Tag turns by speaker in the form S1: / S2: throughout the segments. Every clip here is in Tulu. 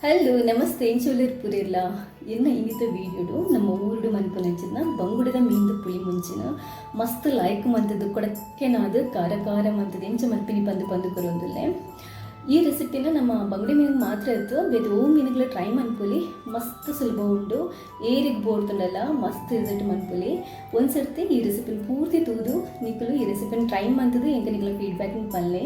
S1: ಹಲೋ ನಮಸ್ತೆ ಎಂಚೋಲಿರ್ ಪುರಿರ್ಲ ಎನ್ನ ಇನ್ನಿತ ವೀಡಿಯೋಡು ನಮ್ಮ ಊರುಡು ಮನ್ಪುನಂಚಿನ ಬಂಗುಡದ ಮೀನ್ದು ಪುಳಿ ಮುಂಚಿನ ಮಸ್ತ್ ಲಾಯ್ಕ್ ಮಂತದ್ದು ಕೊಡಕ್ಕೆನಾದ ಖಾರ ಖಾರ ಮಂತದ್ದು ಎಂಚ ಮನ್ಪಿನಿ ಪಂದು ಪಂದು ಕೊರೊಂದುಲ್ಲೆ. ಈ ರೆಸಿಪಿನ ನಮ್ಮ ಬಂಗುಡೆ ಮೀನು ಮಾತ್ರ ಇತ್ತು, ಬೇರೆ ಓ ಮೀನುಗಳ ಟ್ರೈ ಮನ್ಪುಲಿ, ಮಸ್ತ್ ಸುಲಭ ಉಂಡು, ಏರಿಗೆ ಬೋಡ್ತುಂಡಲ್ಲ ಮಸ್ತ್ ರಿಸಲ್ಟ್ ಮನ್ಪುಲಿ. ಒಂದ್ಸರ್ತಿ ಈ ರೆಸಿಪಿನ ಪೂರ್ತಿ ತೂದು ನಿಕುಲು ಈ ರೆಸಿಪಿನ ಟ್ರೈ ಮಂತದ್ದು ಎಂಕ ನಿಕುಲು ಫೀಡ್ಬ್ಯಾಕ್ ಪಲ್ಲೆ.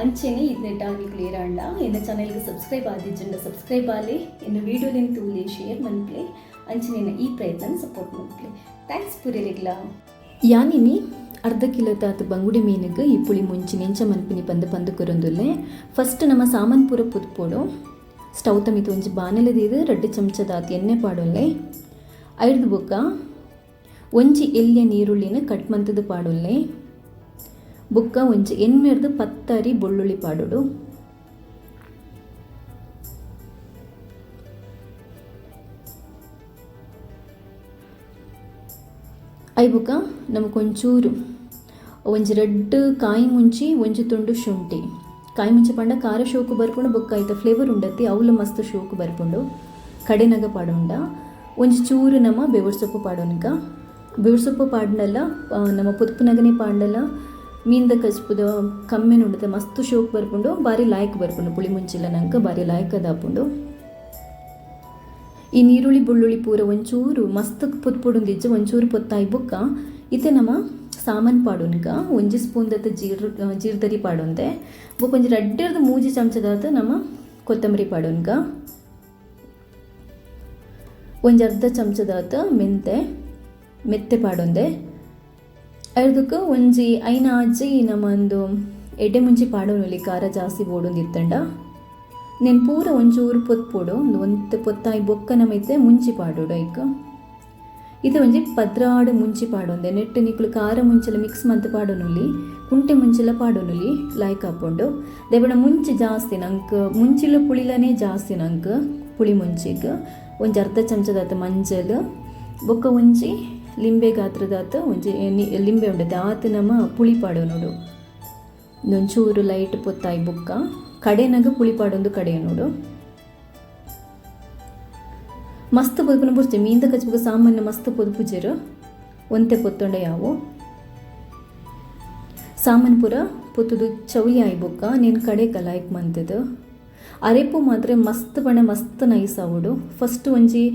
S1: ಅಂಚೆನೆ ಇದನ್ನೆಟ್ಟ ನಿಕುಲು ಏರಾಂಡ ಎನ್ನ ಚಾನೆಲ್ಗೆ ಸಬ್ಸ್ಕ್ರೈಬ್ ಆದಿಜ್ಜಂಡ ಸಬ್ಸ್ಕ್ರೈಬ್ ಆಲಿ, ಎನ್ನ ವೀಡಿಯೋಲಿನ ತೂಲೆ ಶೇರ್ ಮನ್ಪ್ಲೆ, ಅಂಚೆನೆ ಈ ಪ್ರಯತ್ನ ಸಪೋರ್ಟ್ ಮನ್ಪ್ಲೆ. Thanks ಪುರಿರಿಗ್ಲ. ಯಾನಿನಿ ಅರ್ಧ ಕಿಲೋ ತಾತ್ ಬಂಗುಡೆ ಮೀನುಗೆ ಈ ಪುಳಿ ಮುಂಚಿ ನೆಂಚ ಮನ್ಪಿನಿ ಪಂದು ಪಂದು ಕೊರೊಂದುಲ್ಲೆ. ಫಸ್ಟ್ ನಮ್ಮ ಸಾಮಾನ್ ಪೂರ ಪುತ್ಪೋಡು. ಸ್ಟವ್ ತಮಿತು ಒಂಜಿ ಬಾಣಲೆದೀದು 2 ಚಮಚದಾತ್ ಎಣ್ಣೆ ಪಾಡೊಲ್ಲೆ. ಐಡ್ದು ಬೊಕ್ಕ ಒಂಜಿ ಎಲ್ಯ ನೀರುಳ್ಳಿನ ಕಟ್ ಮಂತದು ಪಾಡೊಲ್ಲೆ. ಬೊಕ್ಕ ಒಂಜಿ ಎಣ್ಮೆರ್ದು 10 ಅರಿ ಬೆಳ್ಳುಳ್ಳಿ ಪಾಡೊಡು. I ಬೊಕ್ಕ ನಮಕ್ ಒಂಚೂರು ಒಂಜಿ 2 ಕಾಯಿ ಮುಂಚಿ ಒಂಜಿ ತುಂಡು ಶುಂಠಿ. ಕಾಯಿ ಮುಂಚಿ ಪಂಡ ಖಾರ ಶೋಕು ಬರ್ಪುಂಡು, ಬೊಕ್ಕ ಐತ ಫ್ಲೇವರ್ ಉಂಡತ್ತಿ ಅವ್ಲು ಮಸ್ತ್ ಶೋಕು ಬರ್ಪುಂಡು. ಕಡೆನಗ ಪಾಡೊಂಡ ಒಂಜಿ ಚೂರು ನಮ್ಮ ಬೆವರು ಸೊಪ್ಪು ಪಾಡೊನ್ಕ. ಬೆವರು ಸೊಪ್ಪು ಪಾಡ್ನಲ್ಲ ನಮ್ಮ ಪುತ್ಪುನಗನೆ ಪಾಡ್ನಲ್ಲ ಮೀನ್ದ ಕಜ್ಪುದ ಕಮ್ಮೆನ ಉಂಡತೆ ಮಸ್ತ್ ಶೋಕ್ ಬರ್ಪುಂಡು, ಬಾರಿ ಲಾಯ್ಕ್ ಬರ್ಪುಂಡು. ಪುಳಿ ಮುಂಚಿಲ್ಲ ನಂಗೆ ಬಾರಿ ಲಾಯ್ಕ್ ಅದಾಪುಂಡು. ಈ ನೀರುಳ್ಳಿ ಬೆಳ್ಳುಳ್ಳಿ ಪೂರ ಒಂಚೂರು ಮಸ್ತ್ ಪುತ್ಪುಡುಂದಿಜ್ಜ ಒಂಚೂರು ಪೊತ್ತಾಯಿ ಬೊಕ್ಕ ಇತ್ತೆ ನಮ್ಮ ಸಾಮಾನ್ ಪಾಡೊನ್ಕ. ಒಂಜಿ ಸ್ಪೂನ್ ದತ್ತ ಜೀರ್ದರಿ ಪಾಡೊಂದೆ. ಬೊಕ್ಕ ಒಂಜಿ 2 3 ಚಮಚದಾತ ನಮ್ಮ ಕೊತ್ತಂಬರಿ ಪಾಡೊನ್ಕ. ಒಂಜಿ ಅರ್ಧ ಚಮಚದಾತ ಮೆಂತೆ ಪಾಡೊಂದೆ. ಐದಕ್ಕೆ ಒಂಜಿ ಐನ ಆಜಿ ನಮ್ಮ ಒಂದು ಎಡ್ಡೆ ಮುಂಚಿ ಪಾಡೊನುಲಿ, ಖಾರ ಜಾಸ್ತಿ ಬೋಡೊಂದಿತ್ತಂಡ. ನೆನ್ ಪೂರ ಒಂಚೂರು ಪೊತ್ಪೊಡು, ಒಂದು ಒಂತೆ ಪೊತ್ತಾಯಿ ಬೊಕ್ಕ ನಮೈತೆ ಮುಂಚಿ ಪಾಡೋಡು. ಐಕ್ ಇದು ಒಂಜಿ 12 ಮುಂಚಿ ಪಾಡೊಂದೆ. ನೆಟ್ಟು ನಿಕುಲು ಖಾರ ಮುಂಚೆಲ್ಲ ಮಿಕ್ಸ್ ಮಂತ್ ಪಾಡೊನುಲಿ, ಕುಂಟೆ ಮುಂಚೆಲ್ಲ ಪಾಡೊನುಲಿ ಲಾಯ್ಕ್ ಹಾಕೊಂಡು. ದೇವಣ ಮುಂಚಿ ಜಾಸ್ತಿ ನಂಗೆ, ಮುಂಚಿಲ ಪುಳಿಲನೇ ಜಾಸ್ತಿ ನಂಗೆ ಪುಳಿ ಮುಂಚಿಗೆ. ಒಂಜಿ ಅರ್ಧ ಚಮಚದಾತ ಮಂಜಲ್, ಬೊಕ್ಕ ಒಂಜಿ ಲಿಂಬೆ ಗಾತ್ರದಾತ ಒಂಜಿ ಲಿಂಬೆ ಉಂಡತೆ ಆತ ನಮ್ಮ ಪುಳಿ ಪಾಡೊನುಡು. ಒಂಚೂರು ಲೈಟ್ ಪೊತ್ತಾಯಿ ಬೊಕ್ಕ ಕಡೆನಗ ಪುಳಿ ಪಾಡೊಂದು ಕಡೆಯ ನೋಡು. ಮಸ್ತ್ ಪೊದುಪುನ ಬುರ್ಚೆ ಮೀಂದ ಕಚ್ಬುಗ ಸಾಮಾನ್ಯ ಮಸ್ತ್ ಪೊದುಪುಜೆರು, ಒಂತೆ ಪೊತ್ತೊಂಡೆ ಯಾವು. ಸಾಮಾನ್ ಪೂರ ಪೊತ್ತುದು ಚೌಲಿ ಆಯಿ ಬೊಕ್ಕ ನೀನು ಕಡೆ ಲಾಯ್ಕ್ ಮಂತದು. ಅರೆಪು ಮಾತ್ರ ಮಸ್ತ್ ಬಣ್ಣ ಮಸ್ತ್ ನೈಸ್ ಆವಡು. ಫಸ್ಟ್ ಒಂಜಿ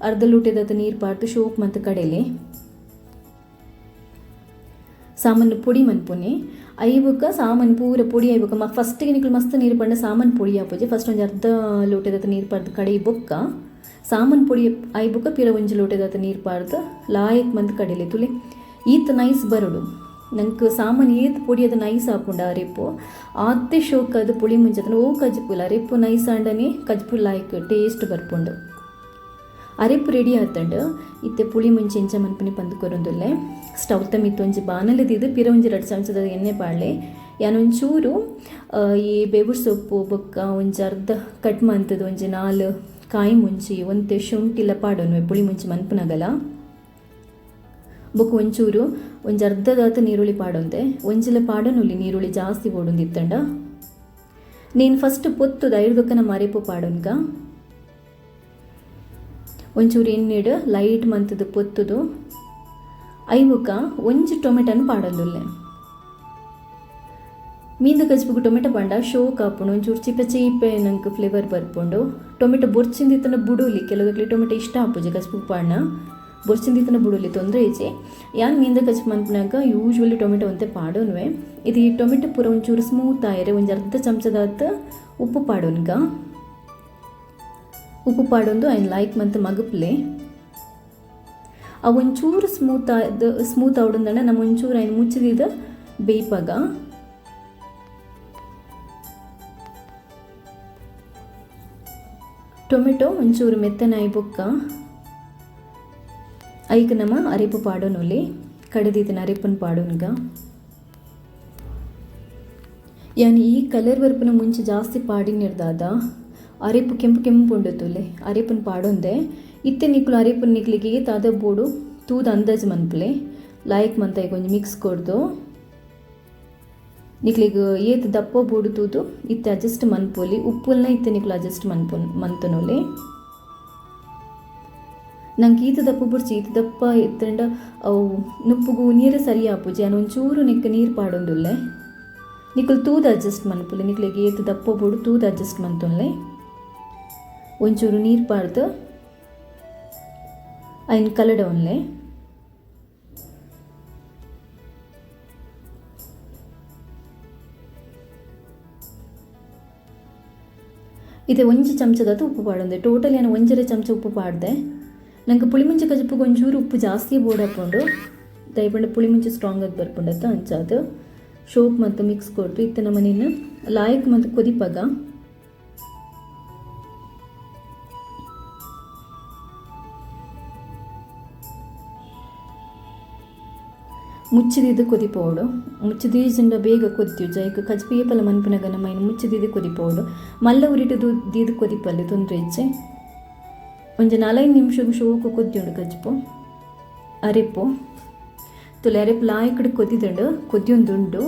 S1: ಅರ್ಧ ಲೂಟೆದಾತ ನೀರು ಪಾಡ್ದು ಶೋಕ್ ಮಂತ್ ಕಡೆಲೆ ಸಾಮಾನು ಪೊಡಿ ಮನ್ಪುನಿ. I ಬೊಕ್ಕ ಸಾಮಾನು ಪೂರ ಪೊಡಿ ಆಯ್ಬೊಕ್ಕ ಫಸ್ಟಿಗೆ ನಿಕುಲು ಮಸ್ತ್ ನೀರು ಪಂಡ ಸಾಮಾನು ಪೊಡಿ ಆಪುಜಿ. ಫಸ್ಟ್ ಒಂಜಿ ಅರ್ಧ ಲೋಟೆದಾತ ನೀರು ಪಾಡ್ದು ಕಡೆ ಬೊಕ್ಕ ಸಾಮಾನು ಪೊಡಿ ಆಯ್ ಬೊಕ್ಕ ಪಿರ ಒಂಜಿ ಲೋಟೆದಾತ ನೀರು ಪಾಡ್ದು ಲಾಯಕ್ ಮಂತ್ ಕಡೆಲೆ ತುಲೆ ಈತ್ ನೈಸ್ ಬರೋಡು. ನಂಗೆ ಸಾಮಾನು ಏತ್ ಪೊಡಿ ಅದು ನೈಸ್ ಆಪುಂಡು ಅರೆಪು ಆತೆ ಶೋಕ್ ಅದು ಪುಳಿ ಮುಂಚೆ ಓ ಕಜ್ಪುಲ ಅರೆಪು ನೈಸ್ ಆಂಡನೆ ಕಜ್ಪು ಲಾಯ್ಕ್ ಟೇಸ್ಟ್ ಬರ್ಪುಂಡು. ಅರೆಪು ರೆಡಿ ಆತಂಡು. ಇತ್ತೆ ಪುಳಿ ಮುಂಚೆ ಎಂಚ ಮನ್ಪುನಿ ಪಂದು ಕೊರೊಂದುಲ್ಲೆ. ಸ್ಟವ್ ತಮಿತ್ತು ಒಂಜಿ ಬಾಣಲೆದಿದ್ದು ಪಿರ ಒಂಜಿ 2 ಚಮಚದ ಎಣ್ಣೆ ಪಾಡ್ಲೆ. ಯಾನ್ ಒಂಚೂರು ಈ ಬೇವುರ್ ಸೊಪ್ಪು ಬೊಕ್ಕ ಒಂಜಿ ಅರ್ಧ ಕಟ್ ಮಂತದು ಒಂಜಿ 4 ಕಾಯಿ ಮುಂಚಿ ಒಂತೆ ಶುಂಠಿಲ ಪಾಡೊನ್ವೆ ಪುಳಿ ಮುಂಚಿ ಮನ್ಪುನಗಲ. ಬೊಕ್ಕ ಒಂಚೂರು ಒಂಜಿ ಅರ್ಧದಾತ ನೀರುಳ್ಳಿ ಪಾಡೊಂದೆ, ಒಂಜಿಲ ಪಾಡೊನುಲಿ ನೀರುಳ್ಳಿ ಜಾಸ್ತಿ ಬೋಡೊಂದಿತ್ತಂಡ. ನೀನು ಫಸ್ಟ್ ಪೊತ್ತುದ ಐಡ್ದೊಕ್ಕ ನಮ್ಮ ಅರೆಪು ಪಾಡೊನ್ಕ. ಒಂಚೂರು ಎಣ್ಣೆಡು ಲೈಟ್ ಮಂತದು ಪೊತ್ತುದು ಐಬೊಕ್ಕ ಒಂಜಿ ಟೊಮೆಟೊನು ಪಾಡೊಂದುಲ್ಲೆ. ಮೀಂದ ಕಜ್ಪುಗು ಟೊಮೆಟೊ ಪಂಡ ಶೋಕ್ ಆಪುಂಡು, ಒಂಚೂರು ಚಿಪ್ಪೆ ಚೀಪೆ ನಂಗೆ ಫ್ಲೇವರ್ ಬರ್ಪುಂಡು. ಟೊಮೆಟೊ ಬೊರ್ಚಿಂದಿತ್ತನ ಬುಡೋಲಿ, ಕೆಲವೊಂದು ಟೊಮೆಟೊ ಇಷ್ಟ ಆಪುಜಿ ಕಜ್ಪುಗು ಪಾಡ್ನ, ಬೊರ್ಚಿಂದಿತ್ತನ ಬುಡೋಲಿ ತೊಂದರೆ ಇಜ್ಜಿ. ಯಾನ್ ಮೀಂದ ಕಜ್ಪು ಮನ್ಪುನಾಗ ಯೂಶ್ವಲಿ ಟೊಮೆಟೊ ಒಂತೆ ಪಾಡೊನ್ವೆ. ಇದು ಈ ಟೊಮೆಟೊ ಪೂರ ಒಂಚೂರು ಸ್ಮೂತ್ ಆಯರೆ ಒಂಜಿ ಅರ್ಧ ಚಮಚದಾತ್ ಉಪ್ಪು ಪಾಡೊನ್ಗ. ಉಪ್ಪು ಪಾಡೊಂದು ಐನ್ ಲೈಕ್ ಮಂತ್ ಮಗುಪ್ಲೆ. ಆ ಒಂಚೂರು ಸ್ಮೂತ್ ಆದ ಸ್ಮೂತ್ ಆವಡುಂದಣ್ಣ ನಮ್ಮ ಒಂಚೂರು ಐನ್ ಮುಚ್ಚಿದ ಬೇಯ್ಪಾಗ. ಟೊಮೆಟೊ ಒಂಚೂರು ಮೆತ್ತನಾಯಿ ಬೊಕ್ಕ ಐಕ್ ನಮ್ಮ ಅರಿಪು ಪಾಡೊನುಲಿ, ಕಡೆದಿತ್ತಿನ ಅರಿಪುನ ಪಾಡೊನ್ಗ. ಯಾನ್ ಈ ಕಲರ್ ಬರ್ಪುನ ಮುಂಚೆ ಜಾಸ್ತಿ ಪಾಡಿನಿರ್ದಾದ ಅರಿಪು ಕೆಂಪು ಕೆಂಪು ಉಂಡು ತುಲೆ ಅರಿಪುನ ಪಾಡೊಂದೆ. ಇತ್ತೆ ನಿಕುಲು ಅರಿಪುನ ನಿಕ್ಲಿಗೆ ತಾದ ಬೋಡು ತೂದು ಅಂದಾಜು ಮನ್ಪುಲೆ. ಲಾಯ್ಕ್ ಮಂತ ಒಂಜಿ ಮಿಕ್ಸ್ ಕೊರ್ದು. ನಿಕ್ಲೆಗ್ ಏತ್ ದಪ್ಪ ಬೋಡು ತೂದು ಇತ್ತೆ ಅಡ್ಜಸ್ಟ್ ಮನ್ಪೊಲಿ ಉಪ್ಪುಲ್ನ ಇತ್ತೆ ನಿಕ್ಲು ಅಡ್ಜಸ್ಟ್ ಮನ್ತೊನೊಲಿ ನಂಗೆ ಈತ ದಪ್ಪ ಬುಡ್ಚಿ ಈತ ದಪ್ಪ ಇತ್ತಂಡ ಅವು ನುಪ್ಪುಗು ನೀರು ಸರಿ ಆಪುಜಿ ಅನ್ ಒಂಚೂರು ನಿಕ್ ನೀರು ಪಾಡೊಂದುಲ್ಲೆ ನಿಕುಲು ತೂದು ಅಡ್ಜಸ್ಟ್ ಮನ್ಪುಲೆ ನಿಕ್ಲೆಗ್ ಏತ್ ದಪ್ಪ ಬೋಡು ತೂದು ಅಡ್ಜಸ್ಟ್ ಮನ್ತೊನ್ಲೆ ಒಂಚೂರು ನೀರು ಪಾಡ್ದು ಐನ್ ಕಲಡೊನ್ಲೆ ಇದೆ ಒಂಜಿ ಚಮಚದಾತು ಉಪ್ಪು ಪಾಡೊಂದೆ ಟೋಟಲ್ ಏನು ಒಂಜರೆ ಚಮಚ ಉಪ್ಪು ಪಾಡ್ದೆ ನಂಗೆ ಪುಳಿಮುಂಚಿ ಕಜಿಪುಗೆ ಒಂಚೂರು ಉಪ್ಪು ಜಾಸ್ತಿ ಬೋಡಾಪುಂಡು ದಯಪಂಡ ಪುಳಿಮುಂಚಿ ಸ್ಟ್ರಾಂಗ್ ಆಗಿ ಬರ್ಪುಂಡತ್ತ ಅಂಚಾದು ಶೋಕ್ ಮತ್ತು ಮಿಕ್ಸ್ ಕೊಟ್ಟು ಇತ್ತೆ ನಮ್ಮ ನೀನು ಲಾಯಕ್ ಮತ್ತು ಕೊದಿಪಾಗ ಮುಚ್ಚಿದಿದ್ದು ಕೊದಿಪೋಡು ಮುಚ್ಚಿದೀಜಂಡ ಬೇಗ ಕೊದಿತೀವಿ ಜೈಕ್ ಕಜ್ಪಿ ಏಪಲ ಮನ್ಪುನಗ ನಮ್ಮ ಇನ್ನು ಮುಚ್ಚಿದಿದ್ದು ಕೊದಿಪೋಡು ಮಲ್ಲ ಉರಿಟು ದೀದು ಕೊದಿಪಲ್ಲಿ ತೊಂದರೆ ಇಚ್ಚೆ ಒಂಜಿ ನಾಲೈದು ನಿಮಿಷಗೂ ಶೋಕು ಕೊದ್ದಿಯುಂಡು ಕಜ್ಪು ಅರೆಪು ತುಲೆ ಅರೆಪು ಲಾಯ್ಕಡ್ ಕೊದಿದುಂಡು ಕೊದ್ಯೊಂದುಂಡು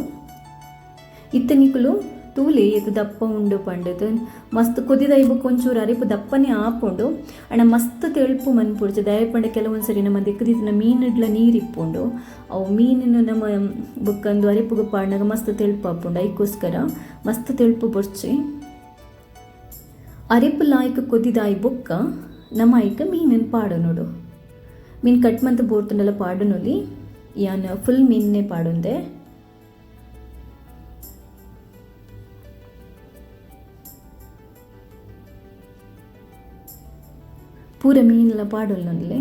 S1: ಇತ್ತೆ ನಿಕುಲು ತೂಲೆ ಏತ್ ದಪ್ಪ ಉಂಡು ಪಂಡದು ಮಸ್ತ್ ಕೊದಿದ ಬೊಕ್ಕ ಒಂಚೂರು ಅರೆಪು ದಪ್ಪನೆ ಆಪುಂಡು ಅಣ್ಣ ಮಸ್ತ್ ತೆಳುಪು ಮನ್ಪುಡ್ಚಿ ದಾಯೆ ಪಂಡ ಕೆಲವೊಂದು ಸರಿ ನಮ್ಮ ದಿಕ್ಕದಿತ್ತಿನ ಮೀನಿಡ್ಲ ನೀರು ಇಪ್ಪುಂಡು ಅವು ಮೀನಿನ ನಮ್ಮ ಬೊಕ್ಕಂದು ಅರೆಪುಗು ಪಾಡ್ನಾಗ ಮಸ್ತ್ ತೆಳುಪು ಆಪುಂಡು ಐಕ್ಕೋಸ್ಕರ ಮಸ್ತ್ ತೆಳುಪು ಬೊರ್ಚಿ ಅರೆಪು ಲಾಯ್ಕ್ ಕೊದಿದಾಯಿ ಬೊಕ್ಕ ನಮ್ಮ ಐಕ ಮೀನನ್ನು ಪಾಡು ನೋಡು ಮೀನು ಕಟ್ ಮಂತ್ ಬೋರ್ತುಂಡಲ ಪಾಡುನೊಲಿ ಯಾನ್ ಫುಲ್ ಮೀನ್ನೇ ಪಾಡುಂದೆ ಪೂರ ಮೀನೆಲ್ಲ ಪಾಡೊಲ್ಲೊನ್ಲೆ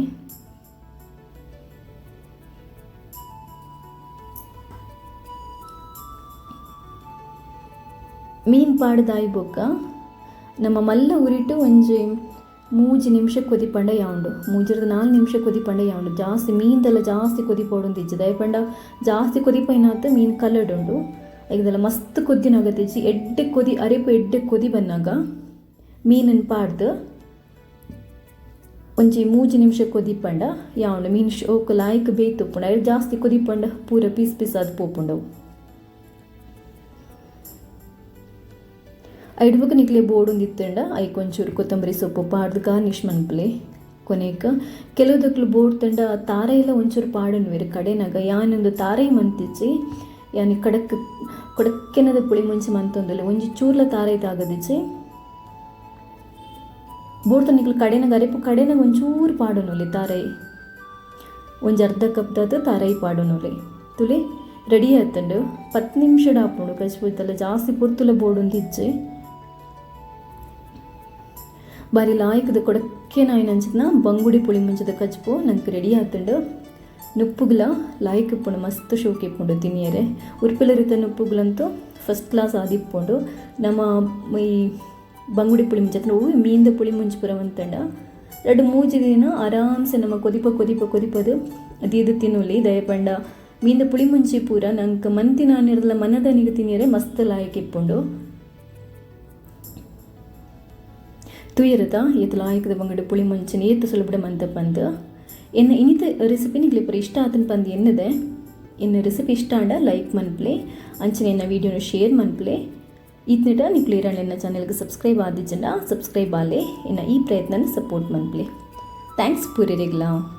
S1: ಮೀನು ಪಾಡ್ದಾಯಿ ಬೊಕ್ಕ ನಮ್ಮ ಮಲ್ಲ ಉರಿಟು ಒಂಜಿ ಮೂಜಿ ನಿಮಿಷ ಕೊದಿಪಂಡ ಯಾವುಂಡು ಮೂಜಿರ್ದ 4 ನಿಮಿಷ ಕೊದಿಪಂಡ ಯಾವುಂಡು ಜಾಸ್ತಿ ಮೀನ್ದೆಲ್ಲ ಜಾಸ್ತಿ ಕೊದಿಪೋಡುಂದು ಇಜ್ಜಿ ದಾಯೆ ಪಂಡ ಜಾಸ್ತಿ ಕೊದಿಪೈನಾತ ಮೀನು ಕಲಡುಂಡು ಇದೆಲ್ಲ ಮಸ್ತ್ ಕೊದ್ದಿನಾಗತ್ತಿಜ್ಜಿ ಎಡ್ಡೆ ಕೊದಿ ಅರೆಪು ಎಡ್ಡೆ ಕೊದಿ ಬನ್ನಾಗ ಮೀನನ್ನು ಪಾಡ್ದು ಒಂಜಿ 3 ನಿಮಿಷ ಕೊದಿಪಂಡ ಯಾವುಂಡು ಮೀನು ಶೋಕು ಲಾಯ್ಕ್ ಬೇಯ್ತುಪ್ಪುಂಡು ಐಟ್ ಜಾಸ್ತಿ ಕೊದಿಪಂಡ ಪೂರ ಪೀಸ್ ಪೀಸ್ ಆದ್ ಪೋಪುಂಡವು ಐಡ್ಬೊಕ ನಿಕ್ಲೆ ಬೋಡೊಂದು ಇತ್ತಂಡ ಐಕ್ ಒಂಚೂರು ಕೊತ್ತಂಬರಿ ಸೊಪ್ಪು ಪಾಡ್ದು ಗಾರ್ನಿಷ್ ಮನ್ಪುಲೆ ಕೊನೆಕ್ ಕೆಲವುದಕ್ಲು ಬೋಡ್ ತಂಡ ತಾರೈಲ ಒಂಚೂರು ಪಾಡೊನ್ವೆರ್ ಕಡೆನಾಗ ಯಾನೊಂದು ತಾರೈ ಮಂತಿಜ್ಜಿ ಯಾನ್ ಕಡಕ್ ಕೊಡಕ್ಕೆನದ ಪುಳಿ ಮುಂಚಿ ಮಂತೊಂದುಲ್ಲೆ ಒಂಜಿ ಚೂರ್ಲ ತಾರೈ ತಾಗದಿಜ್ಜಿ ಬೋಡ್ತ ನಿಕ್ಲು ಕಡೆನಾಗ ಅರೆಪು ಕಡೆನಾಗ ಒಂಚೂರು ಪಾಡೊನೊಲಿ ತಾರೈ ಒಂಜಿ ಅರ್ಧ ಕಪ್ ದಾತ್ ತಾರೈ ಪಾಡೊನೊಲಿ ತುಲೆ ರೆಡಿ ಆತುಂಡು 10 ನಿಮಿಷಡ್ ಆಪುಂಡು ಕಜ್ಪು ಜಾಸ್ತಿ ಪೊರ್ತುಲ ಬೋಡೊಂದು ಇಜ್ಜಿ ಬಾರಿ ಲಾಯ್ಕದ ಕೊಡಕ್ಕೆ ನಾಯಿನಂಚಿನ ಬಂಗುಡಿ ಪುಳಿ ಮುಂಚದ ಕಜ್ಪು ನಂಗೆ ರೆಡಿ ಆತುಂಡು ನುಪ್ಪುಗುಲ ಲಾಯ್ಕ್ ಇಪ್ಪುಂಡು ಮಸ್ತ್ ಶೋಕಿ ಇಪ್ಪುಂಡು ತಿನಿಯರೆ ಉರ್ಪಿಲ ರೀತ ನುಪ್ಪುಗುಲಂತೂ ಫಸ್ಟ್ ಕ್ಲಾಸ್ ಆದಿಪ್ಪುಂಡು ನಮ್ಮ ಈ ಬಂಗುಡಿ ಪುಳಿ ಮುಂಚೆ ಅತ್ನ ಮೀನ್ದ ಪುಳಿ ಮುಂಚಿ ಪೂರ ಮಂತಂಡ 2-3 ದಿನ ಆರಾಮ್ಸೆ ನಮ್ಮ ಕೊದಿಪ ಕೊದಿಪ ಕೊದಿಪದು ದೀದು ತಿನ್ನೊಲಿ ದಯಪಂಡ ಮೀನ್ದ ಪುಳಿ ಮುಂಚಿ ಪೂರ ನಂಗೆ ಮಂತಿನ ನೀರ್ಲ ಮನದನಿಗೆ ತಿನಿಯರೆ ಮಸ್ತ್ ಲಾಯ್ಕ್ ಇಪ್ಪುಂಡು ತುಯರದ ಏತ್ ಲಾಯಕದ ಬಂಗಡೆ ಪುಳಿ ಮುಂಚಿನ ಏತ್ ಸುಲಭ ಮಂತ ಪಂದು ಎನ್ನ ಇನ್ನಿತ ರೆಸಿಪಿ ನಿಗ್ಲಿ ಪೂರ ಇಷ್ಟ ಆತನ ಪಂದು ಎನ್ನದೆ ಎನ್ನ ರೆಸಿಪಿ ಇಷ್ಟ ಆಂಡ ಲೈಕ್ ಮನ್ಪ್ಲೆ ಅಂಚನೆ ಎನ್ನ ವೀಡಿಯೋನ ಶೇರ್ ಮನ್ಪ್ಲೆ ಈತ್ನಿಟ ನಿಕ್ಲು ಇರಣ್ಣ ಎನ್ನ ಚಾನೆಲ್ಗೆ ಸಬ್ಸ್ಕ್ರೈಬ್ ಆದಿಜ್ಜಂಡ ಸಬ್ಸ್ಕ್ರೈಬ್ ಆಲೆ ಎನ್ನ ಈ ಪ್ರಯತ್ನನ ಸಪೋರ್ಟ್ ಮನ್ಪ್ಲೆ thanks ಪೂರೆರೆಗ್ಲಾ.